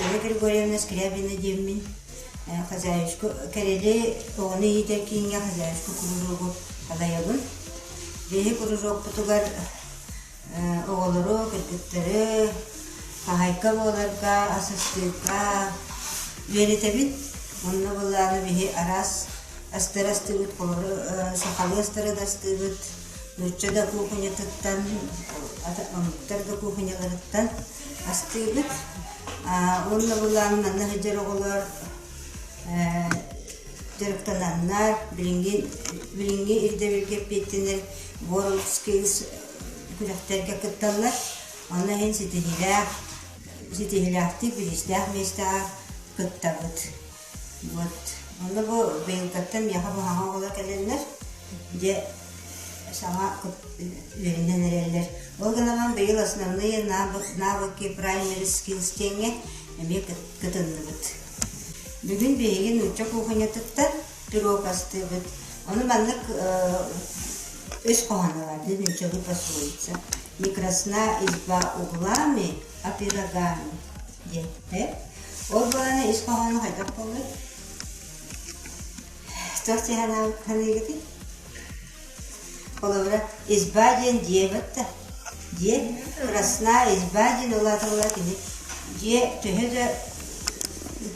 Елена Григорьевна Скрябина диэммин хозяюшку Кэрэли оҕону иитэр кииҥҥэ хозяюшку кружогу салайабын. Биһи кружокпутугар оҕолору, кыргыттары хаһайка буоларга, ас астыырга үөрэтэбит. Онно былааны биһи араас астары астыыбыт, холобур, сахалыы астары да астыыбыт, нуучча да кухнятыттан, омуктар да кухняларыттан астыыбыт. Уонна былаан манна сылдьар оҕолор дьарыктананнар, билиҥҥи билиҥҥи ирдэбилгэ эппиэттэнэр World Skills күрэхтэргэ кытталлар. Онно иһин ситиһиилээх ситиһиилээхтик, бириистээх миэстэҕэ кыттабыт. Вот. Онно бу быйылгаттан миэхэ бу саҥа оҕолор кэлэннэр, дьэ саҥа үөрэнэн эрэллэр. Ол гынан быйыл основные навыки primary skills диэҥҥэ эмиэ кытынныбыт. Бүгүн биһиги нуучча кухнятыттан пирог астыыбыт. Ону маннык өс хоһооно бар, нууччалыы пословица. Не красна изба углами, а пирогами диэн. Ол буолан ис хоһооно хайдах буолуой? Туох саныыгытый? Холобура, изба диэн дьиэ батта. Дьиэ красна изба диэн улааталлар кини дьиэ төһө да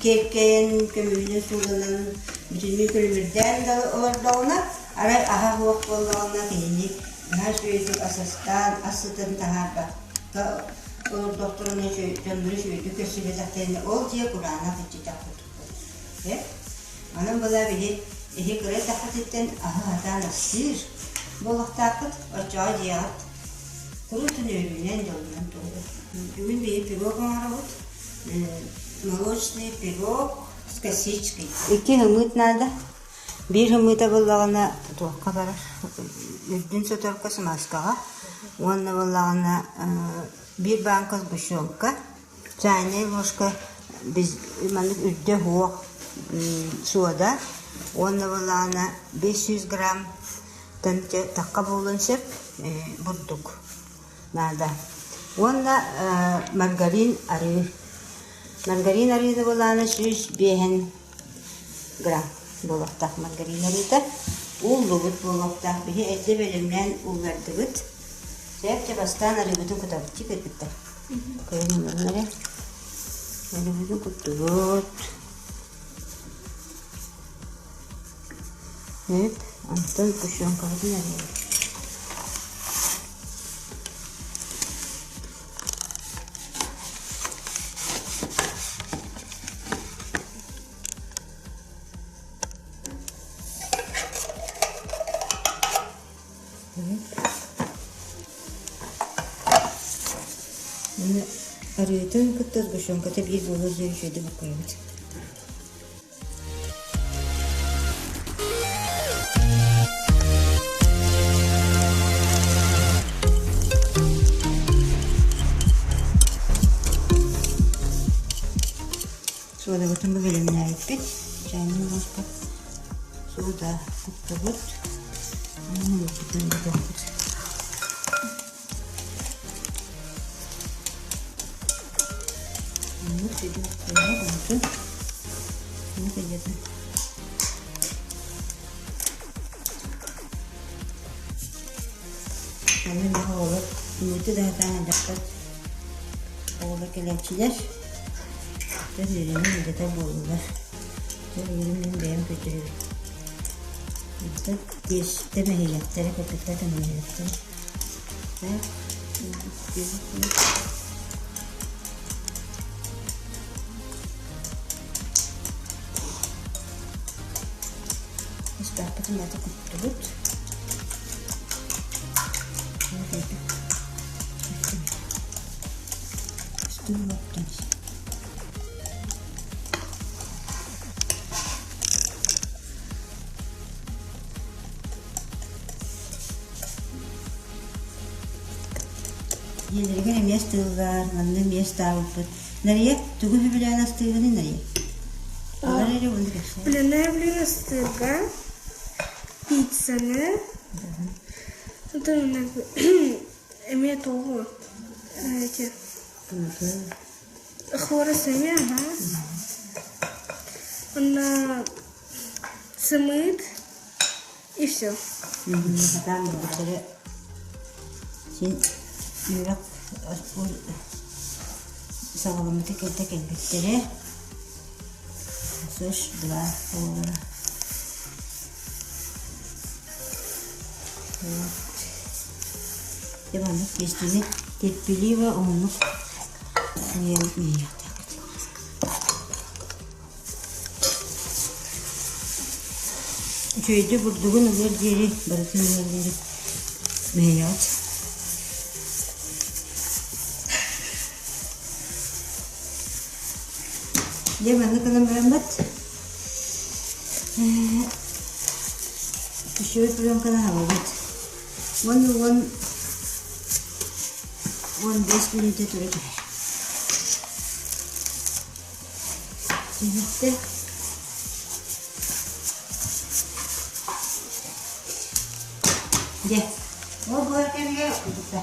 киэркэйэн, көмүһүнэн сууланан, бүтүннүү күлүмүрдээн да олордоҕуна, арай аһа суох буоллаҕына кинини наһаа үчүгэйдик ас астаан, ас сытын таһаарбакка олордохторуна дьоннору үчүгэйдик көрсүбэтэхтэринэ ол дьиэ кураанах иччитэх курдук буолар. Онон была били эһи кыра эрдэххититтэн аһы сатаан астыыр буолуохтааххыт, оччоҕо дьиэҕит куруутун үөрүүнэн, дьолунан туолуо. Бүгүн биһи пирог оҥоробут. Молочный пирог с косичкой. Икки ымыыт наада. Биир ымыыта буоллаҕына туохха барар? Үрдүн соторго смазкаҕа уонна буоллаҕына биир бааҥка сгущенка, чайная ложка маннык үрдэ уһуох суода уонна буоллаҕына 500 грамм тахха буолуон сөп бурдук наада. Уонна маргарин арыы. Маргарин арыыны буоллаҕына 105 грамм буолуохтаах маргарин арыыта. Ууллубут буолуохтаах. Биһи эрдэ бэлэмнээн ууллардыбыт. Сөп, чэ бастаан арыыбытын кутабыт кыргыттар. Көрөн олорун эрэ. Арыыбытын куттубут. Эт, онтон сгущенкабытын арыйабыт. Арыытын кытта сгущенката биир буолуор диэри үчүгэйдик буккуйабыт. Суодабытын бу бэлэмнээбиппит. Чайный ложка суода куттубут. Онон бүтүөхпүт. Аны миэхэ оҕолор мүөтү да сатаан элбэхтэр оҕолор кэлээччилэр дьон үөрэнэн илдьэтэр буоллулар дьон үөрүн мин бэйэм көрдөрөбүн Онтон тиэстэ мэһийэхтэрэ кыргыттар да мэһийэхтэрэ Ыстааппытын бата куттубут. Дьиэлэригэр эмиэ астыыллар, манна эмиэ астаабыппыт. Нария, тугу сөбүлээн астыыгыный, Нария? Олор эрэ уонна кэпсээ. Блины астыырга, пиццаны, эмиэ тугу эти Хворос эмиэ, аһа. Онно сымыыт и все. Сатаан билбиттэрэ син үөрэх саҕаламмыта кэлтэ кэлбиттэрэ. Слышь, два повара. Вот. Дьэ маннык тиэстини терпеливо уһуннук миэйиэхтээхпит. Үчүгэйдик бурдугун ылыар диэри барытын ылыар диэри мэһийэҕит. Дьэ маннык гынан бараммыт пищевой пленканы аһабабыт. Уонна 10-15 мүнүүтэ тура түһэр. Түһүктэ. Дьэ, ол буолар кэмигэр кутукта.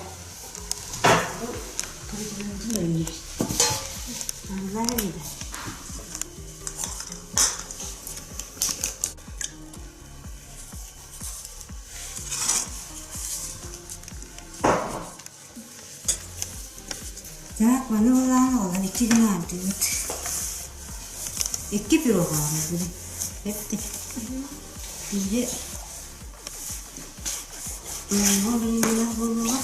Так, маны булаан оҕолор икки гына аардыбыт. Икки пирог оҥордум. Эттэ. Биири Муҥха билиҥҥилээх буолуоҕа.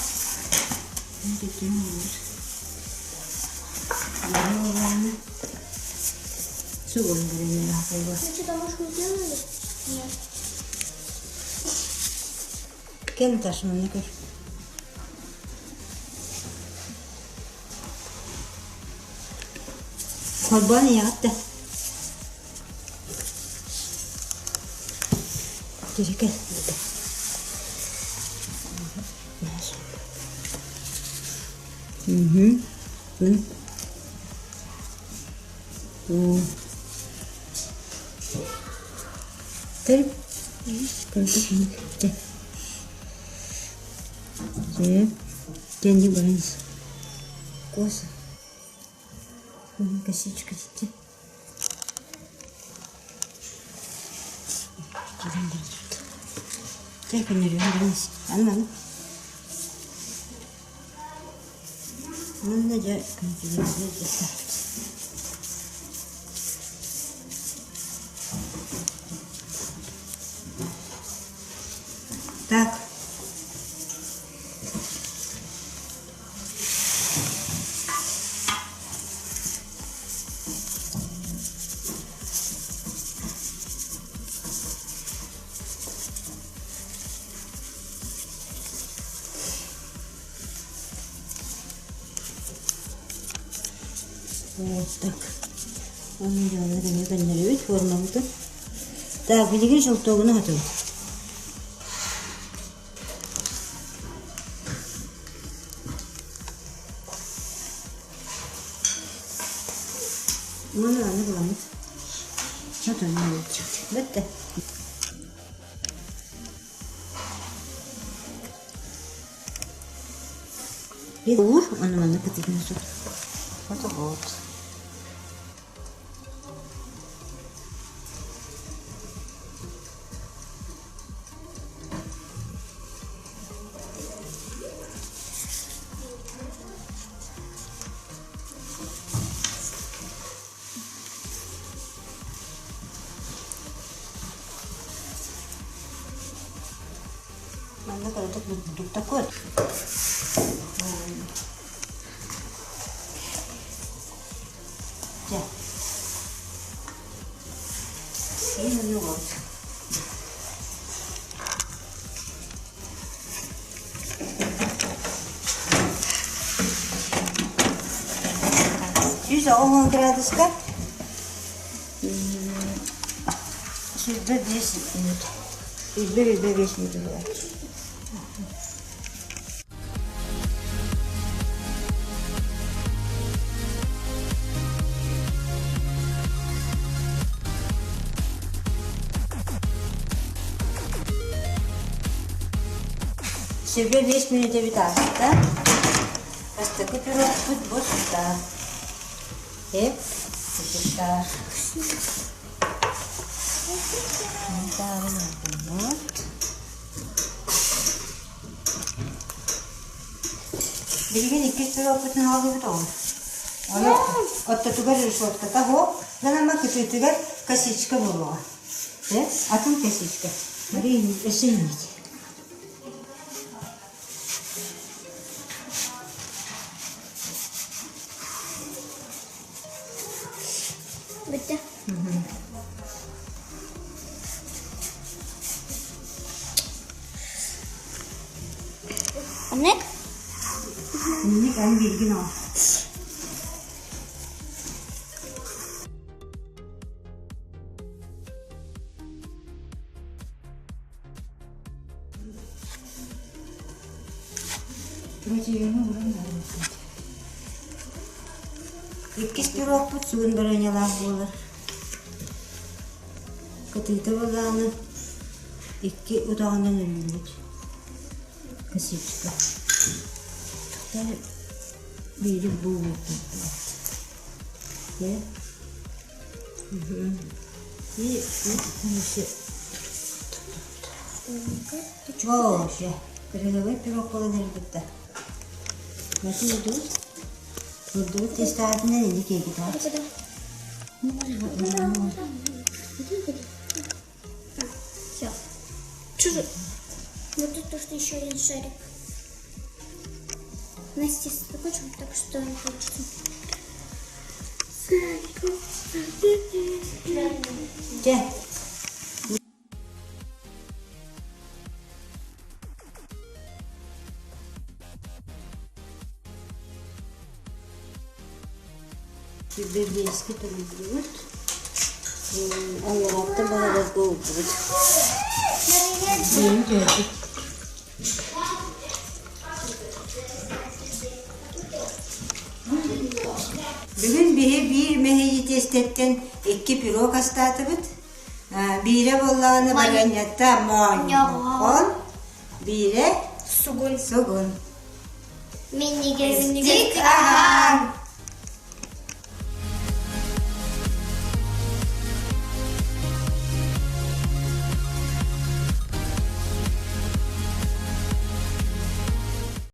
Бүтүн буолар. Бары буоллаҕына сугун билиҥҥилээх буолуо. Вы что-то, может, не делали? Нет. Кэл Наташа, манна көр. Холбоон ийэҕит да. Кэл Угу. Тэр Кэнди баран коса косичка дите. Чэ көннөрүөн баран аны аны. Манна дьэ көннөрүөн Так. Вот так. Оны дьоно көнө көннөрүбүт формабытын. Так, билигин желтогуну хатыбыт. Уонна аны буламмыт. Бүтте. Уур, аны манна кытыгын сут. Вот вот. Манна кыратык бурдукта көр. Дьэ. Именно вот. 110 градуска 105 минут. 105 минут было. Сүргэ 5 мүнүүтэ бүтааста. Бастакы пирогпут буста. Эп, кытыктаах. Билигин иккис пирогпутун аҕаллыбыт оҕо. Ону оттотугар решетката оһох, гынан кытыытыгар косичка буолуоҕа. Э, атын косичка. Бары өссө иҥнит. Бүттэ. Оннук? Инник аны бииргин оҥор. Иккис пирогпут сугун барыанньалаах буолар. Кытыыта былааны икки утаҕынан өрүүллүт. Косичка. Биири буолуохтаах. И Вообще, передовой пирог буолан эрбитте. Мәтин удуут. Удуут тестаатынан иди киэкитаат. Все. Чужой. Вот тут тоже еще один шарик. Настя закончим, так что не получится. Чэ. Биэскэ төлөбүрүбүт. Аллараттан баларга уурдубут. Биэни түһэрбит. Бүгүн биһи биир мэһийи тиэстэттэн икки пирог астаатыбыт. Биирэ буоллаҕына барыанньата моонньоҕон, биирэ Сугун. сугун. Минньигэстик аһаа!